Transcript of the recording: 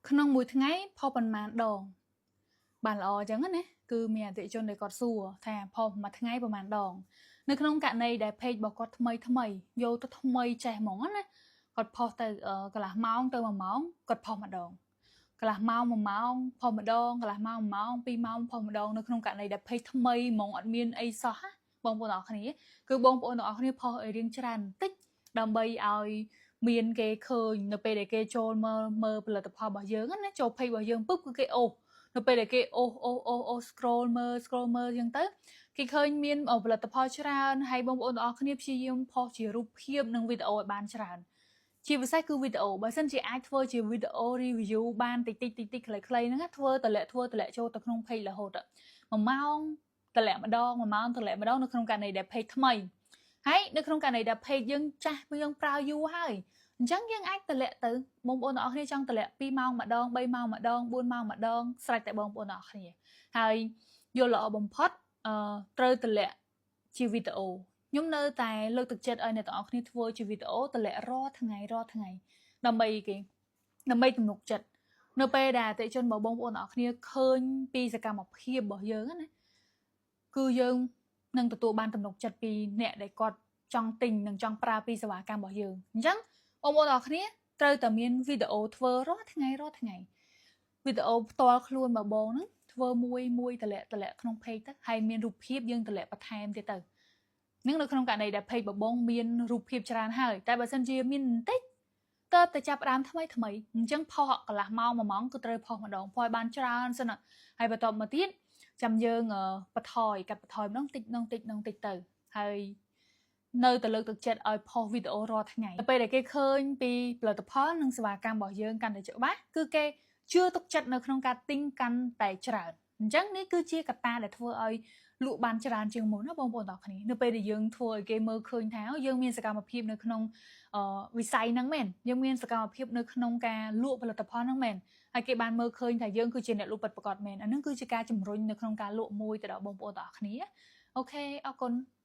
ក្នុងមួយថ្ងៃផុសប៉ុន្មានដងបានល្អអញ្ចឹងណាគឺមានអតិថិជនដែលគាត់សួរថាផុសមួយថ្ងៃប៉ុន្មានដងនៅក្នុងករណីដែល page របស់គាត់ថ្មីថ្មីយកទៅថ្មីចេះហ្មងណាគាត់ផុសទៅកន្លះម៉ោងទៅ1ម៉ោងគាត់ផុសម្ដងកន្លះម៉ោង1ម៉ោងផុសម្ដងកន្លះម៉ោង1ម៉ោង2ម៉ោងផុសម្ដងនៅក្នុងករណីដែល page ថ្មីហ្មងអត់មានអីសោះណាបងប្អូនទាំងអស់គ្នាគឺបងប្អូនទាំងអស់គ្នាផុសឲ្យរៀងច្រើនបន្តិចដើម្បីឲ្យមានគេឃើញនៅពេលដែលគេចូលមើលមើលផលិតផលរបស់យើងណាចូល page របស់យើងពុបគឺគេអូសនៅពេលដែលគេអូសអូសអូសអូស scroll មើល scroll មើលអញ្ចឹងទៅគេឃើញមានផលិតផលច្រើនហើយបងប្អូនទាំងអស់គ្នាព្យាយាមផុសជារូបភាពនិងវីដេអូឲ្យបានច្រើនជាពិសេសគឺវីដេអូបើសិនជាអាចធ្វើជាវីដេអូ review បានតិចតិចតិចតិចខ្លីៗហ្នឹងធ្វើតម្លាក់ធ្វើតម្លាក់ចូលទៅក្នុង page រហូត1ម៉ោងតម្លាក់ម្ដង1ម៉ោងតម្លាក់ម្ដងនៅក្នុងករណីដែល page ថ្មីហើយនៅក្នុងករណីដែល page យើងចាស់យើងប្រើយូរហើយអញ្ចឹងយើងអាចតម្លាក់ទៅបងប្អូនទាំងអស់គ្នាចង់តម្លាក់2ម៉ោងម្ដង3ម៉ោងម្ដង4ម៉ោងម្ដងស្រេចតែបងប្អូនទាំងអស់គ្នាហើយយល់ល្អបំផុតអឺត្រូវតម្លាក់ជាវីដេអូខ្ញុំនៅតែលើកទឹកចិត្តឲ្យអ្នកទាំងអស់គ្នាធ្វើជាវីដេអូតម្លាក់រាល់ថ្ងៃរាល់ថ្ងៃដើម្បីគេដើម្បីទំនុកចិត្តនៅពេលដែលអតិថិជនរបស់បងប្អូនទាំងអស់គ្នាឃើញពីសកម្មភាពរបស់យើងណាគឺយើងនឹងទទួលបានទំនុកចិត្តពីអ្នកដែលគាត់ចង់ទិញនិងចង់ប្រើពីសេវាកម្មរបស់យើងអញ្ចឹងបងប្អូនទាំងអស់គ្នាត្រូវតែមានវីដេអូធ្វើរាល់ថ្ងៃរាល់ថ្ងៃវីដេអូផ្ទាល់ខ្លួនរបស់បងហ្នឹងធ្វើមួយមួយតម្លាក់តម្លាក់ក្នុង page ទៅហើយមានរូបភាពយើងតម្លាក់បន្ថែមទៀតទៅនឹងនៅក្នុងករណីដែល page បបងមានរូបភាពច្រើនហើយតែបើសិនជាមានបន្តិចតើតែចាប់ផ្ដើមថ្មីថ្មីអញ្ចឹងផុសកន្លះម៉ោង1ម៉ោងគឺត្រូវផុសម្ដងផុសឲ្យបានច្រើនសិនហើយបន្ទាប់មកទៀតចាំយើងបន្ថយកាត់បន្ថយម្ដងតិចម្ដងតិចម្ដងតិចទៅហើយនៅតែលើកទឹកចិត្តឲ្យផុសវីដេអូរាល់ថ្ងៃទៅពេលដែលគេឃើញពីផលិតផលនិងសេវាកម្មរបស់យើងកាន់តែច្បាស់គឺគេជឿទុកចិត្តនៅក្នុងការទិញកាន់តែច្រើនអញ្ចឹងនេះគឺជាកត្តាដែលធ្វើឲ្យលក់បានច្រើនជាងមុនណាបងប្អូនទាំងគ្នានៅពេលដែលយើងធ្វើឲ្យគេមើលឃើញថាយើងមានសកម្មភាពនៅក្នុងវិស័យហ្នឹងមែនយើងមានសកម្មភាពនៅក្នុងការលក់ផលិតផលហ្នឹងមែនហើយគេបានមើលឃើញថាយើងគឺជាអ្នកលក់ពិតប្រាកដមែនអាហ្នឹងគឺជាការជំរុញនៅក្នុងការលក់មួយទៅដល់បងប្អូនទាំងអស់គ្នាOK អរគុណ។